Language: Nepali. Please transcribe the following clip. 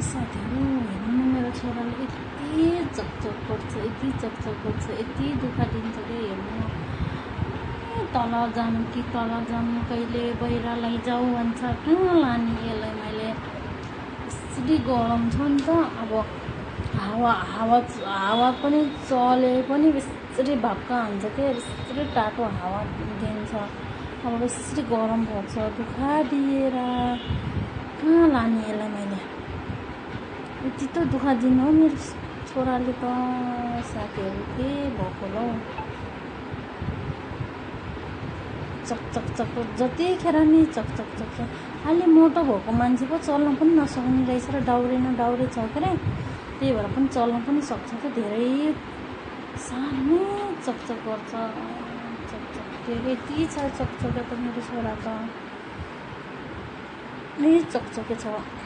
साथीहरू हेर्नु न मेरो छोराले यति चकचक गर्छ यति दुःख दिन्छ क्या हेर्नु तल जानु कि तल जानु कहिले बाहिर लैजाऊ भन्छ कहाँ लाने यसलाई मैले यसरी गरम छ नि त अब हावा पनि चले पनि यसरी भक्का हुन्छ क्या यसरी टाटो हावा दिन्छ अब यसरी गरम पर्छ दुःख दिएर कहाँ लाने यसलाई मैले यति त दुःख दिनु हो मेरो छोराले त साथीहरू के भएको ल चकचक जतिखेर नि चकचक अहिले मोटो भएको मान्छे पो चल्न पनि नसक्ने रहेछ र डाउरे छ के अरे त्यही भएर पनि चल्न पनि सक्छ त धेरै सानो चकचक गर्छ चकचक यति छ चकचके त मेरो छोरा त चकचके छ